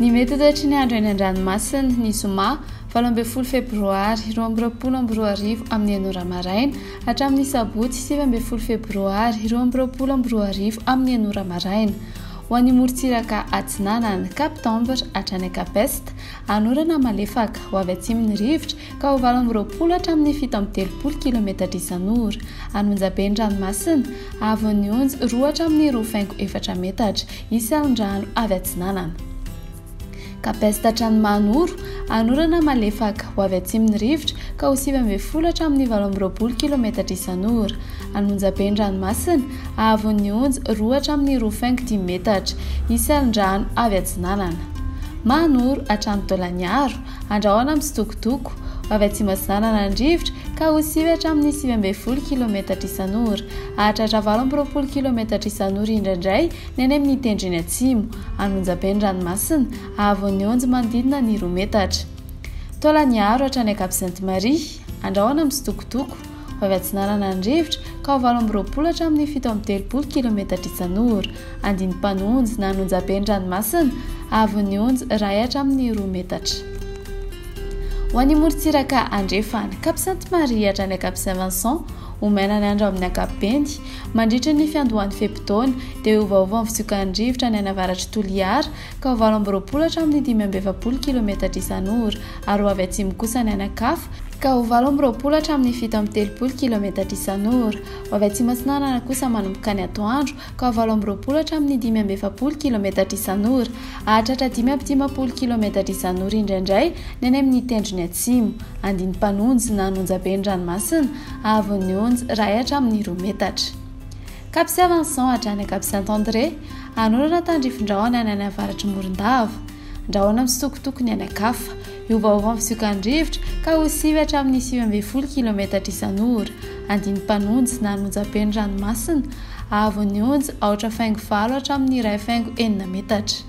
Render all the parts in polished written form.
Ny mety ho toetry ny andro eny an-dranomasina, ny zoma 18 febroary 2022 amin'ny enina ora maraina hatramin'ny sabotsy 19 febroary 2022 amin'ny enina ora maraina. Ho an'ny morontsiraka atsinanana, Cap Tambre hatrany Cap Est, hanorana malefaka, ho avy atsimo ny rivotra ka ho 28 hatramin'ny 37 kilometatra isan'ora. An'Onjabe ny ranomasina, haavon'ny onja 2 hatramin'ny 2,4 metatra, hisy alon-drano avy atsinanana. Cap Est hatrany Mahanoro, hanorana malefaka, ho avy atsimo ny rivotra ka ho 19 hatramin'ny 28 kilometatra isan'ora. An'Onjabe ny ranomasina, haavon'ny onja 2 hatramin'ny 2,5 metatra, hisy alon-drano avy atsinanana. Mahanoro hatrany Taolagnaro, andrahona mitsitokotoko, ho avy atsimo atsinanana ny rivotra ka ho 9 hatramin'ny 19 kilometatra isan'ora. Hahatratra 28 kilometatra isan'ora indraindray ny any amin'ny tendrony atsimo, Anonjabe ny ranomasina, haavon'ny onjy manodidina ny 2 metatra. Taolagnaro hatrany Cap Sainte Marie, andrahona mitsitokotoko, ho avy atsinanana ny rivotra ka ho 28 hatramin'ny 37 kilometatra isan'ora. Andinimpanonjy na Anonjabe ny ranomasina, haavon'ny onjy 1 hatramin'ny 2 metatra. Ho an'ny morontsiraka andrefana, Cap Sainte Marie hatrany Cap Saint Vincent, ho maina ny andro amin'ny ankapobeny. Mandritra ny fiandohan'ny fe-potoana, dia hiovaova ny fitsokan'ny rivotra any anavaratr'i Toliara, ka ho 28 hatramin'ny 45 kilometatra isan'ora, ary ho avy atsimo kosa ny any an-kafa, ka ho 28 hatramin'ny 37 kilometatra isan'ora. Ho avy atsimo atsinanana kosa manomboka ny atoandro, ka ho 28 hatramin'ny 45 kilometatra isan'ora. Hahatratra 55 kilometatra isan'ora indraindray ny any amin'ny tendrony atsimo. Andinimpanonjy na Anonjabe ny ranomasina, haavon'ny onja iray hatramin'ny 2 metatra. Cap Saint Vincent hatrany Cap Saint André, hanorana tandrifin-drahona any any avaratr'i Morondava. Rahona misitokotoko ny any an-kafa. Hiovaova ny fisiokan'ny rivotra ka ho 9 hatramin'ny 19 kilometatra isan'ora. Andinimpanonjy na Anonjabe ny ranomasina, haavon'ny onja 4.8 hatramin'ny 1.6 metatra.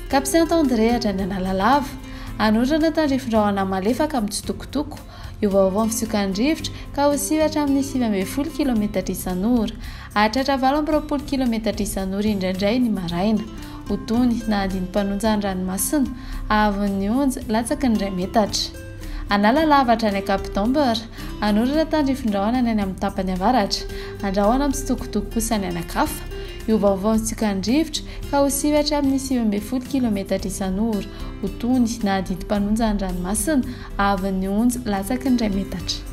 Cap Saint André hatrany Analalava, hanorana tandrifin-drahona malefaka mitsitokotoko. Hiovaova ny fisiokan'ny rivotra ka ho 9 hatramin'ny 19 kilometatra isan'ora. Hahatratra 28 kilometatra isan'ora indraindray ny maraina. Ho tony na andinimpanonja ny ranomasina, haavon'ny onja latsaky ny 1 metatra. Analalava hatrany Cap d'Ambre, hanorana tandrifin-drahona ny any amin'ny tapany avaratra, andrahona mitsitokotoko kosa ny any an-kafa. Hiovaova ny siokan'ny rivotra ka ho 9 hatramin'ny 19 kilometatra isan'ora. Ho tony na andinimpanonja ny ranomasina, haavon'ny onja latsaky ny 1 metatra.